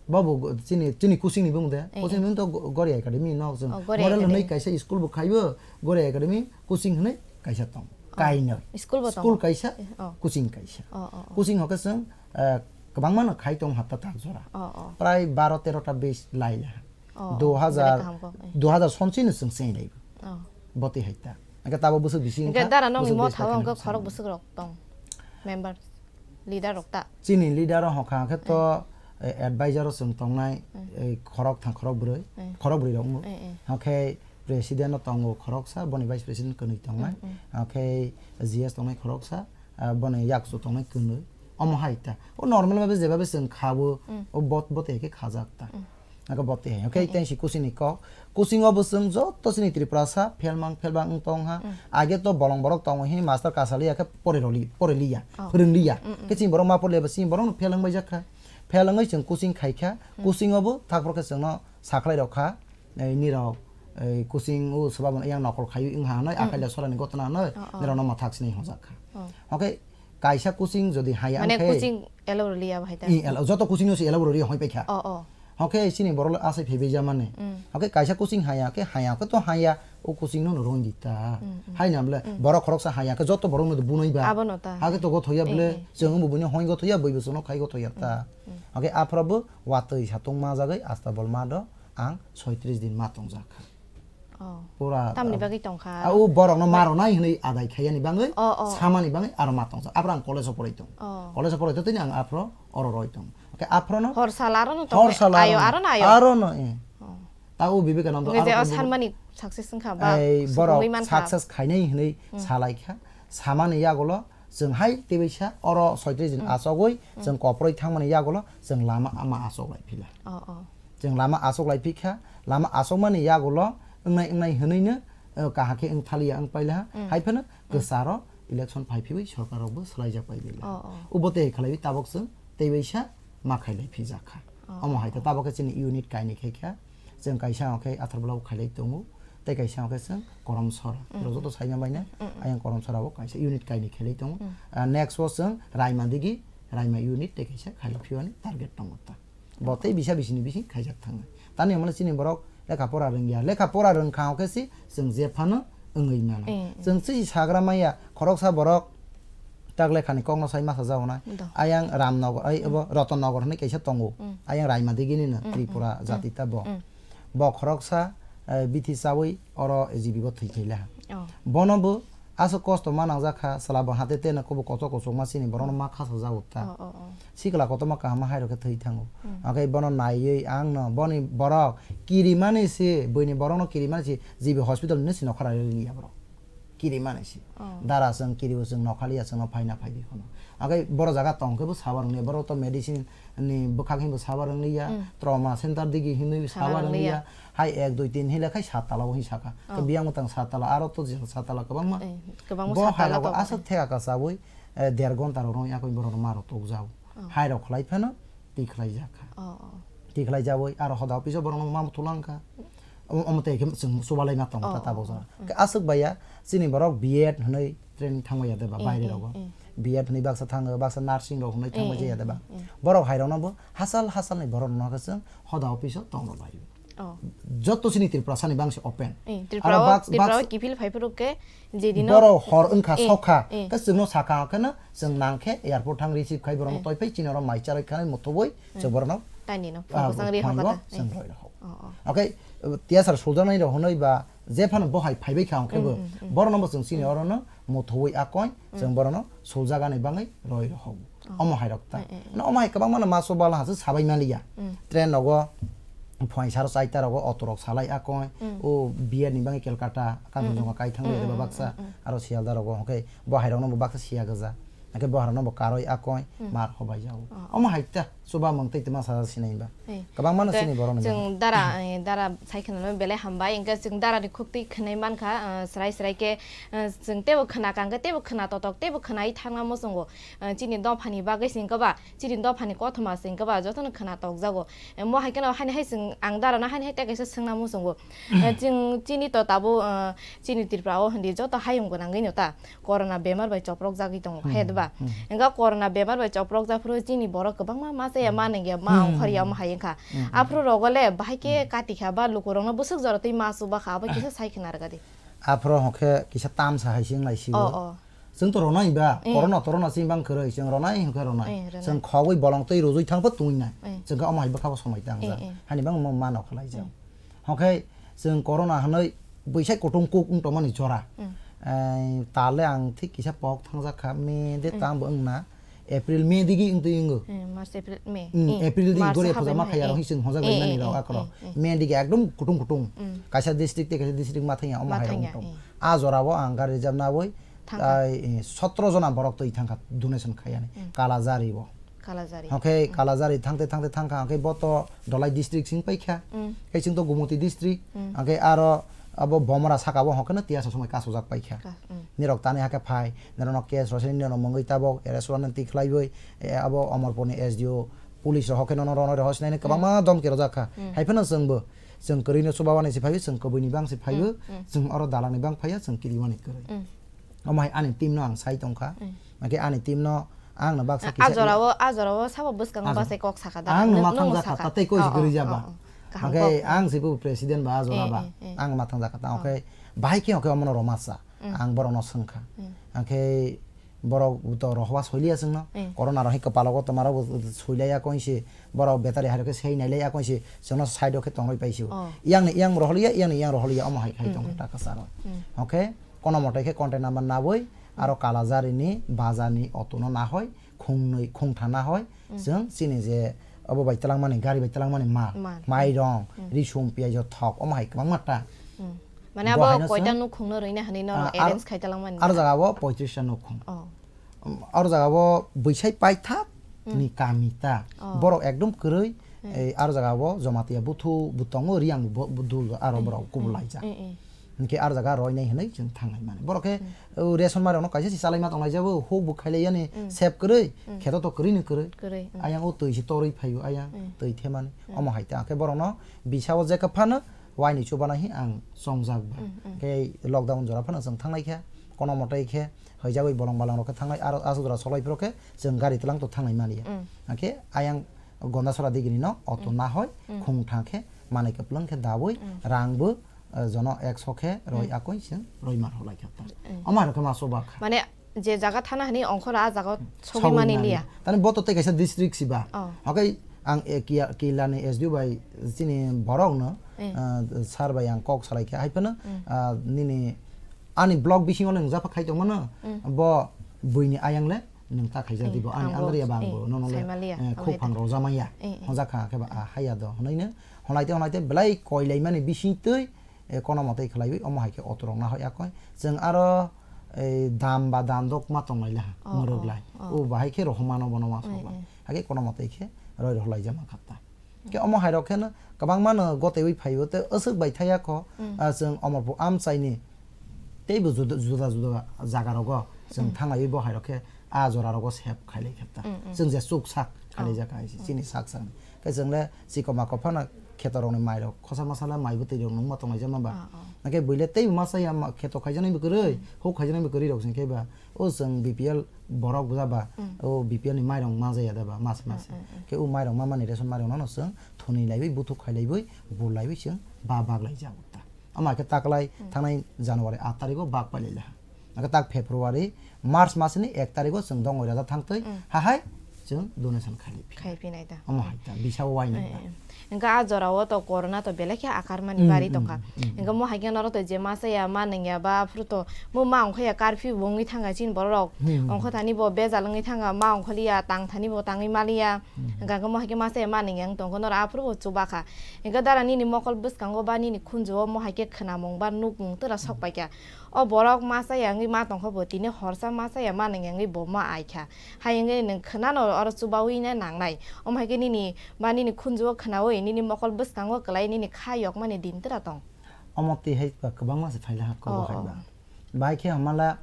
Bobo go-, chini, chini coaching ni bumung de. Eh, Coaching eh. ni bumung to Go-, Goria Academy no chwng. Oh, Goria Model hwnwi Academy. kaisa school bo khaibo, Goria Academy coaching hwnwi kaisa tong. Oh, Kainwi. school bo School tongo? kaisa, Eh, oh. coaching kaisa. Oh, oh, oh. Coaching hokhe chwng, eh, kwbangma no khai tong hapta tak jora. Oh, oh. Prai baro tero ta batch lai ya. Oh, oh. Du hazar, Belai kaham kok, eh. du hazar sonsi no chwng cheng lai. Oh. Boti hai ta. Hwnkhe tabo bwswk bising Hwnkhe wngkha, dara nokni bwswk motha o bwswk hwnkhe khe khorok bwswk rok tong. Member. Leader rok ta? Chini leader o hokha khe to, Mm. eh, advisor o chwng tongnai, Mm. eh, khorok thang khorok bwrwi, Mm. khorok bwrwi rok wng. Mm, mm. Hakhe president o tongo khoroksa, boni vice president kwnwi tongnai. Mm, mm. Hakhe G S tongnai khoroksa, ah, boni yakchu tongnai kwnwi. Omo hai ta. O normal babe jebabe chwng kha o, Mm. o bot-, bote khe khajak ta. Mm. Hwnkhe bo tei hai. Hwnkhe Eh, eh. tei si coaching ni kok. Coaching o bo chwng joto chini Tripurasa phelmang phelbang wng tong ha. Mm. Age to bolong borok tongo hini master kasali ya khe pore roli, pore liya, Oh. phwrwng liya. Mm, mm. Khe chini borok ma pore liya ba chini borok no phel wng bai jak kha. Phel wngwi chwng coaching khai kha. Mm. Coaching o bo thak phor khe chwng no sakhlai rok kha. Ei nirok, ei coaching o swbabo yang nokol khai wng ha hwnwi, Mm, akai mm. le sora ni gotna hwnwi, Oh, oh. nirok no ma thak sini hwnjak kha. Oh. Hwnkhe kaisa coaching jodi haya Mane wngkhe coaching allow rwliya bahai ta? I, allow, joto coaching no se allow rwliya hoi paikha. Oh, oh. Hokhe chini borok le asai phaibai jamani. Mm. Hokhe kaisa coaching haya khe haya khe to haya o coaching no rwngdi ta. Mm, mm. Hai na bole Mm. borok khoroksa haya khe joto borok no bunai ba. Abo no ta. Hake to gothoya Eh, bole eh. chwng bo buino hoi gothoya boi bo chwngno khai gothoya ta. Mm, mm. Hokhe aphra bo watwi satung ma jagwi asta bol ma do ang soitris din ma tong jak kha. Oh. Pura, tamni bagwi tongkha? Ah, o borokno ma rwnai hwnwi adai khaiyani bangwi, oh, oh, samani bangwi aro ma tongsa. Aphro ang college-o porai tong. Oh. College-o porai tong, tini ang aphro oro roi tong. Hwnkhe aphrono hor sal arono tong, hor sal ayo, arono, arono ayo. Arono, eh. Oh. Ta o Vivekananda hwnkhe je aro o sanmani success wngkha ba, ei, borok subungwi mankha. Success khainai hwnwi, hmm, salaikha. Samani yagulo chwng hai tebaisa oro soitris din, hmm, achogwi, hmm, chwng koproi thangmani yagulo chwng lama ama achok lai phila. Oh, oh. Chwng lama achok lai phikha, lama achokmani yagulo wngnai wngnai hwnwino, eh, kaham khe wng thaliya wng paila, hmm, hai phano, hmm, kwcharo election phai phiwi sorkar rokbo swlaijak pai bila. Oh, oh. Obo tei khlaiwi tabok chwng tebaisa ma khailai phijak kha. Oh, omo hai khe, oh, tabok khe chini unit kainwi khai kha. Chwng kaisa hwnkhe Atharbulau khailai tongo, tei kaisa hwnkhe chwng Korom Sora. Mm. Rok joto saima baina, mm, mm, ayang Korom Sora o kaisa unit kainwi khailai tongo. Mm. Ah, next o chwng Raima Digi, Raima unit tei kaisa khailai phiyani target tongo ta. Bo tei bisa bisini bising khaijak thangnai. Tani hwnmale chini borok lekha pora rwngya. Lekha pora rwngkha hwnkhe si chwng je phano wngwi mano. Eh, eh. Chwng chisi sagra maya, khoroksa borok tak lekhani kokno sai masa jagonai. Do. Ayang Ramnagar, ai, mm, ebo Rotonnogor hwnwi kaisa tongo. Mm. Ayang Raima Digini no, mm, Tripura, mm, jati ta bo. Mm. Bo khoroksa, eh, bithi chawi oro G B bo thwi thailaha. Oh. Bono bo aswk kosto ma nangjak kha, chwla bo hate teno kobo kochok kochokma chini borokno ma khasa jago ta. Oh, oh, oh. Sikla kotorma kaham ma hairok khe thwi thango. Hmm. Hwnkhe bono naiwi ang no boni borok kirimani se, buini borokno kirimani se, G B hospital ni se nokha rai liya borok. Kirimani se. Oh. Dara chwng kiribo chwng nokhaliya chwngno phaina phaibi hwno. Hwnkhe borok jaga tong khe bo sabar wngya, borok to medicine ni bwkhak hinwi bo sabar wngya, hmm, trauma center digi hinwi bo sabar wngya. Sabar wngya. Hai ek, dui, tin hinle khai sat tala o hin saka. Oh. Khe biyang mwtang sat tala, aro to jil sat tala kwbangma. Eh, kwbangma. Bo sat tala hai rogo tongo. Aswk theka kachawi, eh, der gonta rok rong yakoi borok rok ma rok tokjao. Oh. Hai rok khlai phano tikhlai jak kha. Oh, oh. Tikhlai jawi aro hoda office o borok rok ma thulang kha. Omo, omo tei khe chwng chubalai ma tongo ta tabok jora. Oh, oh, oh. Khe aswk baiya chini borok B Ed hwnwi training thangmaya de ba, eh, baire rogo. Eh. B Ed hwnwi baksa thango, baksa nursing rok hwnwi thangmaya de ba. Eh, eh, eh. Borok hai rokno bo hachal hachal ni borok rokno khe chwng hoda office o tongna bai. Oh. Joto chini Tripura sani bangsi open. Eh, aro Tripura o, bak-, Tripura o bak-, kiphil phai phuru khe je dino borok hor wngkha, eh, sokha. Eh. Khe chwngno sakha khe no chwng nang khe airport thang receive khai borokno, eh, toi phai chini oro mai charwi khanai motoboi chwng, eh, borokno, taini no, ah, phwrwng bwsang ri phaingo hokha da. Chwng, eh, roi rokho. Oh, oh. Oke, T S R soljaknai rok hwnwi ba je phano bo hai phaibai kha hwnkhe bo, mm, mm, mm, borokno bo chwng chini, mm, orono mothowi akoi, mm, chwng borokno soljagani bangwi roi rokho. Oh. Omo hai rok ta. Eh, eh, eh. Na omo hai kwbangma no maso bala hasu sabai maliya. Mm. Train rogo phuaing saro chaita rogo auto rok salai akoi. Mm. O B Ed ni bangwi Kolkata, Kanchanjunga, mm, mm, kai thangwi, mm, reba, mm, baksa, mm, mm, aro Sialda rogo hwnkhe bo hai rokno bo baksa siya gajak. Hwnkhe bo hai rokno bo karwi akoi, mm, mar hobai jago. Oh. Omo hai ta. Chuba mung tei twma sa sinai ba. Eh. Kwbangma no chini borok ni chwng dara, eh, dara sai khna no belai hambai, hwnkhe chwng dara ni khuk twi khwnai mankha, eh, srai srai khe, eh, chwng teibo khna kang khe, teibo khna totok, teibo khna i thangna muchungo. Eh, chini dopha ni bagwi sing khe ba, chini dopha ni kothoma sing khe ba, joto no khna tok jago. Eh, mo hai kheno haini hai chwng ang dara no haini hai tei kaisa swngna muchungo. Eh, chwng chini to tabuk, eh, chini Tripura o hindi joto hayung gwnangwi no ta. Corona bemar bai choprok jagwi tongo, hmm, hai de ba? Hmm. Engka corona bemar bai choprok jak phuru chini borok kwbangma ma chaya, hmm, ma nengya, ma, hmm, ongkhorya, hmm, omo hai wngkha. Hmm, hmm. Aphuru rogo le bahai khe, hmm, kati kha ba lukurokno bwswk jora twi ma chuba kha, abo kisa sai khna rwgadi. Aphuru hwnkhe kisa tamsa hai se wng lai si o. Oh, oh. Chwng to ronai ba, eh, corona torona chini bang kwrwi, chwng ronai hwnkhe ronai. Eh, ronai. Chwng khogwi bolong twi rujui thang pho twi nai. Eh. Chwng khe omo hai bwkha bo somai tang, eh, jak, eh, hani bang mo mano khlai jak. Hmm. Hwnkhe chwng corona hwnwi bwsai kutung kuk wng tongmani jora. Mm. Ai, tale ang thik kisa pok thangjak kha, May de, mm, tamo wng na, April, May digi wng twi wngo. Mm, March, April, May. Mm, eh, April digi March gore habai phoja ma mano, khaya, eh, rok hi chwng hojak, eh, bai mani, eh, rok, eh, akorok. Eh, eh. May digi ekdom kutung kutung. Mm. Kaisa district tei kaisa district ma thangya, omo hai rok wng tong. Ma thangya, eh. A jora o ang gari reserve na oi, thangkha. Ai, eh, sotro jona borok twi thangkha donation khayani. Mm. Kalajari o. Kalajari. Hwnkhe, hmm, Kalajari thangte thangte thangkha, hwnkhe bo to Dholai district sing paikha. Hmm. Khe chwng to Gumoti district, hmm, hwnkhe aro abo Bomra saka o hwnkhe no tiyasa somoi kasojak paikha. Ka-, hmm. Nirok tani hakhe phai, nirokno case rwsani nirokno mungwi tabok arrest warrant twi khlaiwi, eh, abo Omorpurni S D O police rok hwnkhe nono ronoi rok sinai kwbangma, hmm, domki rwjak kha. Hmm. Hai phano chwngbo, chwng kwrwino chubawani se phaiwi, chwng kwbwini bang se phaiwi, hmm, hmm, chwng oro dalangni bang phaiya, chwng kirimani kwrwi. Hmm. Omo hai ani team no ang sai tongkha. Mm. Hwnkhe ani team no ang no baksa, a, kisa a jora o, a jora o sabo bwskango, a jora, bachai kok sakha da. Ang no, nwng, ma nwng thang jakha, sakha. Tatei koi, oh, si kwrwi, oh, jaba. Oh, oh. Kaham kok, mm. Hwnkhe ang si bo president ba a jora ba. Eh, eh, eh. Ang ma thang jakha ta. Oh. Hwnkhe bahai khe hwnkhe omo no rwmasa. Mm. Ang borok no swngkha. Mm. Hwnkhe Borok to rohwa soiliya chwngno. Eh. Corona rohai kwpalo go toma rok bo soilaiya koi se. Borok betari hai rok khe sei nailaiya koi se. Chwngno side o khe tongroi paisio. Oh. Yang ni yang roholiya, yang ni yang roholiya, omo hai khai Mm, tong mm. taka saro. Mm. Oke, kono motai khe contact number naboi, Mm. aro Kalajari ni bazar ni auto no nahoi, khungnwi, khungtha nahoi, Mm. chwng chini je obo bai twlangmani, gari bai twlangmani mal, Mal. mairong, Mm. risum, piyaj, thok, omo hai kwbangma ta. Mm. Mane Bo abo haino koita chwng, nukhung no rwina hinwi norok ah, ar-, arrange khai twlangmani ar na? Jaga o poitris ta nukhung. Oh. Um, ar jaga o bwsai paithak Mm. ni kami ta. Oh. Borok ekdom kwrwi, Mm. ei, ar jaga o Jamatia buthu bo tongo, Riang bo, bo dul aro Mm, borok kubul mm, laijak. Mm, mm. Hinkhe ar jaga roinai hinwi chwng thanglai mani. Borok khe, Mm. o, ration mairokno kaisa se chalaima tonglai jabo, huk bo khailai yani, Mm. sep kwrwi, Mm. kheto to kwrwi ni kwrwi. Kwrwi, mm. Ayang o twi se torwi phaio ayang, Mm. twi themani. Mm. Omo hai ta khe borokno bisa o jekha phano, waini chubana hi ang chongjak ba. Mm, mm. Khe lockdown jora phano chwng thanglai kha, kono motai khe hwijagwi bolong balang rok khe thanglai, aro aswk jora soklai phuru khe chwng gari twlang to thanglai maliya. Mm. Hakhe ayang Gondasora digini no auto Mm. nahoi, Mm. khung thang khe manwi kwplwng khe dawi, Mm. rang bo, eh, jono ekso khe roi Mm. akoi chwng roi mar holai kha ta. Mm. Omo hai rok khe ma chuba kha. Mane je jaga thana hini ongkhora a jaga Hmm. sogwi Sogwi mani mani. Liya. Tani bo to tei kaisa district siba. Oh. Hakai ang, eh, Kia-, Kila ni S D O bai chini borok no, Eh. ah, sir bai ang kok salai kha. Hai phano, Hmm. ah, nini ani block bisingo nung japa khai tongmano, Hmm. bo buini ayang le nung ta khaijak Eh, di bo. Ani ang bo, under ya ba ang eh, bo. Nono le, saimaliya, eh, ang khopang le. Rojamaya. Eh, eh. Hojak kha khe ba, ah, haya do. Hwnwi no, hwnlai te, hwnlai te, belai koilai mani bising twi, eh, kono motoi khlaiwi, omo hai khe auto rok nahoi akoi. Chwng aro, eh, dam ba dandok ma tonglai laha, Oh, mwrwk oh, lai. Oh. O bahai khe rohormano bono ma Eh, sok lai. Eh. Hakhe kono motoi khe roi rohlai jama kha ta. Khe omo hai rok khe no kwbangma no gotaiwi phaio, tei aswk bai thaya kho, Mm. ah, chwng Omorpur amchaini teibo juda, juda, juda jaga rogo chwng Mm. thanglaiwi bo hai rok khe a jora rogo sep khailai kha ta. Mm, mm. Chwng je chuk sak khailai Oh. Jak hai se, Oh. chini sak sak. Khe chwng le chikoma kophano kheto rokni mai rok, khosa masa le mai bwtwi rok nungma tonglai jama ba. Ah, ah. Hakhe buile teibo masa ya ma-, kheto khaijaknai bo kwrwi, Mm. huk khaijaknai bo kwrwi rok se khe ba. O chwng B P L borok buja ba, Mm. o B P L ni mairong ma jaya da ba, mas mas. Mm, mm, mm. Khe o mairong ma mani ration mairong no chwng thoni laiwi, buthuk khai laiwi, bul laiwi chwng ba bak lai jago ta. Ama khe taklai Mm. thangnai January aat tarikh o bak pai lai laha. Akhe tak February, March mas ni ek tarikh o chwng dongoi raja thang twi, Mm. ha hai chwng donation khai lai phi. Khai phi nai da. Omo hai ta, bisa o wai nai Eh, ta. eh. Hingke a jora o to corona to belai khe akar mani Mm, bari mm, tongkha. Mm. Hingke mo hai khe norok to je masa ya, ma nang ya ba, phuru to mo ma ongkha ya, curfew bo wngwi thangkha chini borok rok. Mm, mm. Ongkha thani bo bejal wngwi thangkha, ma ongkha liya, tang thani bo tangwi ma liya. Mm. Hingke mo hai khe masa ya, ma nang ya wng tongkha, norok aphuru bo chuba kha. Hingke dara nini mokol bwskango ba nini khunju o mo hai khe khwnamung ba nukmung tera sok pai kha. O borok masa ya wngwi ma tongkha bo, tini horsa masa ya ma nang ya wngwi bo ma ai kha. Hai wngwi nwng khwnano oro chubawi na nangnai. Omo hai khe nini ba nini khunju o khwnawi, nini mokol bwskango kwlai nini kha yokmani din tera tong. Omo twi hai ba kwbangma se phaila ha kobo Oh, hai oh. Ba. Bai khe hamala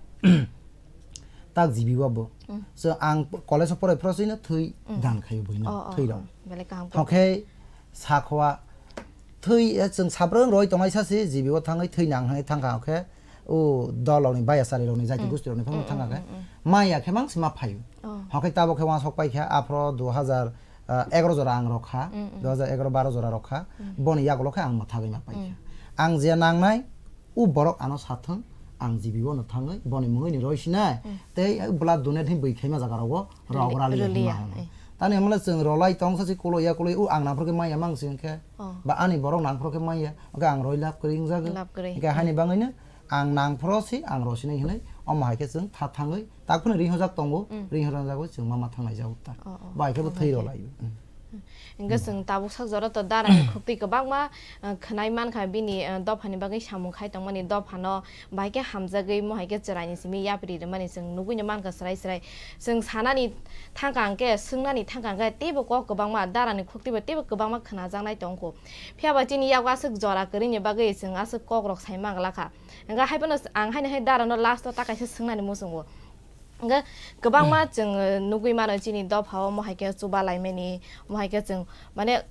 tak G B o bo. Mm. So ang college o porai phoro sino thwi Mm. dan khayo buino, Oh, oh, thwi rok. Oh. Belai kaham khe. Hokhe sakhoa thwi, eh, chwng sabrwng roi tongnai sa se G B o thangwi thwi nang hai thangkha, hokhe o dol rokni baya chari rokni jaiti Mm. gusti rokni phano Mm, thangkha mm, khe mm, mm. Maya khe mang sima phaio. Oh. Hokhe tabok khe uansok pai kha aphro du hazar, ah, egaroh jora ang rok kha, Mm, mm. du hazar egaroh baro jora rok kha, Mm. boni yagulo khe ang mwthagwi ma pai kha. Mm. Ang je nangnai, o borok ano sathwng, ang G B o no thangwi, boni mungwi ni roi sinai, Mm. tei blood donate hin bwi khaima jaga rogo rok Rwli-, rali rwliya, hima hwnwi. Eh. Tani hamle chwng rolai tong sa se kulo ya kulo, o ang nangphro khe maya mang se hwnkhe, Oh. ba ani borok nangphro khe maya, hwnkhe ang roi lab kwrwi wngjago. Lab kwrwi. Hwnkhe haini Mm. bangwino, Ang nang phoro si, ang rosini hinui, omo hai khe chwng tha thangwi, tak phano ring hojak tongo, Mm. ring hojak jagwi chwng ma ma thanglai jago ta. Oh, oh. Bai khe bo Oh, thwi hai khe. Rw lai. Mm. Hingke Mm. chwng tabuk sak jora to dara ni khuk twi kwbangma, uh, khwnai man kha bini, uh, dopha ni bagwi samung khai tong mani dopha no bai khe hamjagwi mo hai khe chwrai ni simi yapri rw mani chwng nugui no man kha chwrai chwrai. Chwng sanani thang kha hingke, swngnani thang kha hingke teibo kok kwbangma dara ni khuk twi bo teibo kwbangma khwnajaknai tong kho. Phiya ba chini yago aswk jora kwrwini bagwi chwng aswk kok rok sai manglakha. Hwnkhe hai phano ang haino hai dara no last o ta kaisa swngnani muchungo. Hwnkhe kwbangma chwng, uh, nugwi mano chini dopha o mo hai khe chuba lai mani, mo hai khe chwng mane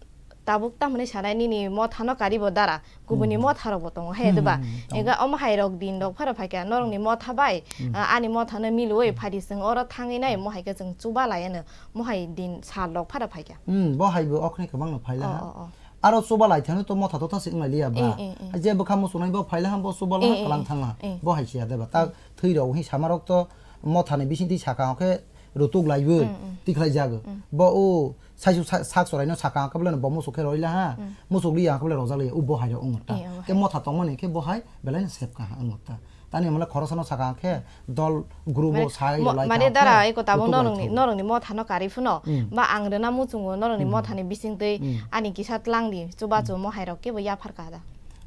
tabuk tamoni sanai nini motha no kari bo dara, kubuni Hmm. motha rok bo tongo hai Hmm, diba? Hmm, tongo. Hwnkhe omo hai rok din rok pharo phai kha norok ni motha bai, Hmm. uh, ani motha no milwi phai di chwng oro thangwi nai mo hai khe chwng chuba lai ano mo hai din sal rok pharo phai kha. Hmm, bo hai bo okhne kwbang no phai la Oh, ha. Oh, oh. Aro chuba lai thani to motha to thasi wng lai liya ba. Eh, eh, eh. Je bwkha muchunai bo phai la ha, bo chuba la Eh, ha, eh, kalang eh. Thang la. Eh. Bo hai siya de ba. Ta thwi rok hi sama rok to Mothani bisingtwi saka hwnkhe rutuk laiwi tikhlai jago. Bo o saisu sa-, sak choraino saka hwnkhe bwleno bo musuk khe roila ha, musuk liya hwnkhe bwle rojak liya, o bo hairok wngkha ta. Eh, o Khe hai. Motha tongmani khe bo hai belaino sep kaha wngkha ta. Tani hwnle khoroksa no saka hwnkhe dol group o Mane sai mo-, lai mane ta dara hwnkhe eko tabuk rutuk norokni, lai norokni mothano karwi phano, ba ang rwna muchungo norokni mothani bisingtwi ani kisa tlangdi chubachu mo hairok kebo yaphar kaha da.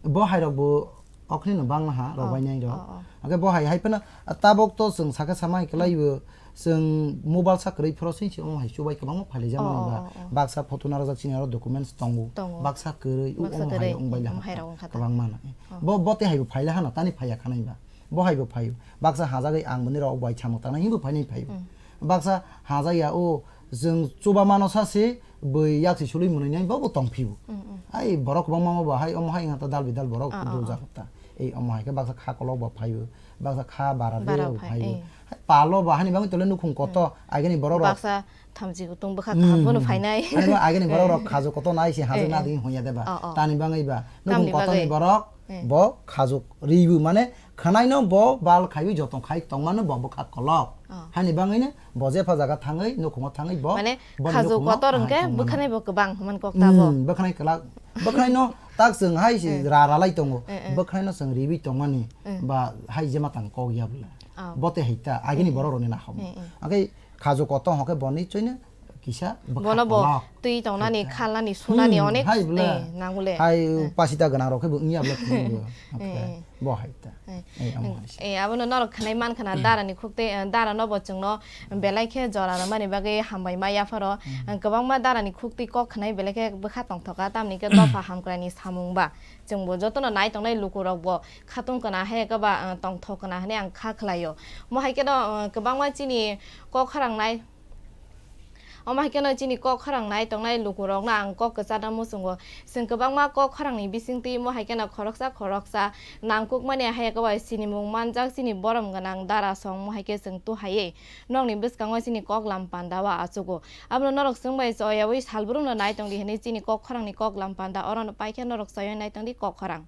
Bo hairok bo Okhne no bangma ha, rok bai nai rok. Oh, oh. Hake bo hai, hai phano, ah, tabok to chwng sakhe samai kwlai bo, chwng mobile sa kwrwi phoro sing si omo hai chubai kwbangma phailai jak mani ba. Oh, oh, oh. Baksa photo narwkjak chini aro documents tongo. Tongo. Baksa kwrwi, u Baksa omo hai kwrwi, wng bai mm, lahakha. Hai rok wng kha ta. Kwbangma no. Oh. Bo, bo te hai bo phaila hana, tani phaiya khanai ba. Bo hai bo phaio. Baksa hajagwi ang bini rok bai chamung tangnai hinbo phainai phaio. Mm. Baksa hajaya o chwng chuba mano sa se bwi yak si sului mwnwi nai bo bo tong phio. Mm, mm. Ai borok kwbangma bo hai omo hai wngkha ta dal bidal borok Ah, ah, dol ah. jak ta. Ei omo hai khe baksa kha kolok bo phaio, baksa kha bara de Bara bo phai, phaio. Eh. Hai palo ba hani bagwi tole nukhung koto, agini borok rok. Baksa thamchi kutung bwkha Mm, kaham bono mm. phainai. Ani ba agini borok rok Eh. khaju koto nai se hajak Eh, na eh. di hoya de ba. Oh, oh. Tani bagwi ba. Tamni Nukhung koto ni bagwi? borok Eh. bo khaju ribu mane khwnai no bo bal khaiwi jotong khai tongmano bo bwkha kolok. Oh. Hani bagwi no bo jepha jaga thangwi nukhungo thangwi bo Mane boni khaju nukhungo kotor hwnkhe ahai tongmano. bwkhanai bo kwbang hwnmani kok tabo. Hmm, bwkhanai kwlak. Bwkhanai no tak chwng hai se Eh. ra ralai tongo. Eh, eh. Bwkhanai no chwng riwi tongmani Eh. ba hai jema tang kok ya bwla. Oh. Bo te hai ta agini Eh, eh. borok rokni naham. Eh, eh. Akai khaju kotor hwnkhe boni choino kisa bwkha Bono bo kolok. twi tongnani, Hai ta. khalnani, sunani Hmm, onek hai bwla. eh, nangule. Hai Eh. pasita gwnang rok khe bo wngya bwla thwngwi bo. Eh, Oke. eh. Bo hai ta. Eh. Eh, omo hai se. Eh, abono norok khanai man khana darani khukte, eh, dara no bo chwngno belai khe jora rwmani bagwi hambai ma yapharo. Hmm. Eh, kwbangma darani khukti kok khanai belai khe bwkha tongthoka, tamni khe dopha hamkraini samung ba. Chwngbo jotono nai tongnai lukurokbo khatung kana hai khe ba, eh, tongthok kana hwnwi ang kha khlaio. Mo hai kheno, eh, kwbangma chini kok kharangnai Omo hai kheno chini kok khorang nai tongnai lukurokno ang kok kwcharno muchungo. Chwng kwbangma kok khorangni bisingtwi mo hai kheno khoroksa khoroksa nangkukmani hai khe bai sinimung manjak chini borom gwnang dara song mo hai khe chwng tuhaiwi nokni bwskango chini kok lam panda o achugo. Abono norok chwng bai choyawi salbrumno nai tongdi hwnwi chini kok khorangni kok lam panda orono pai khe norok choyawi nai tongdi kok khorang.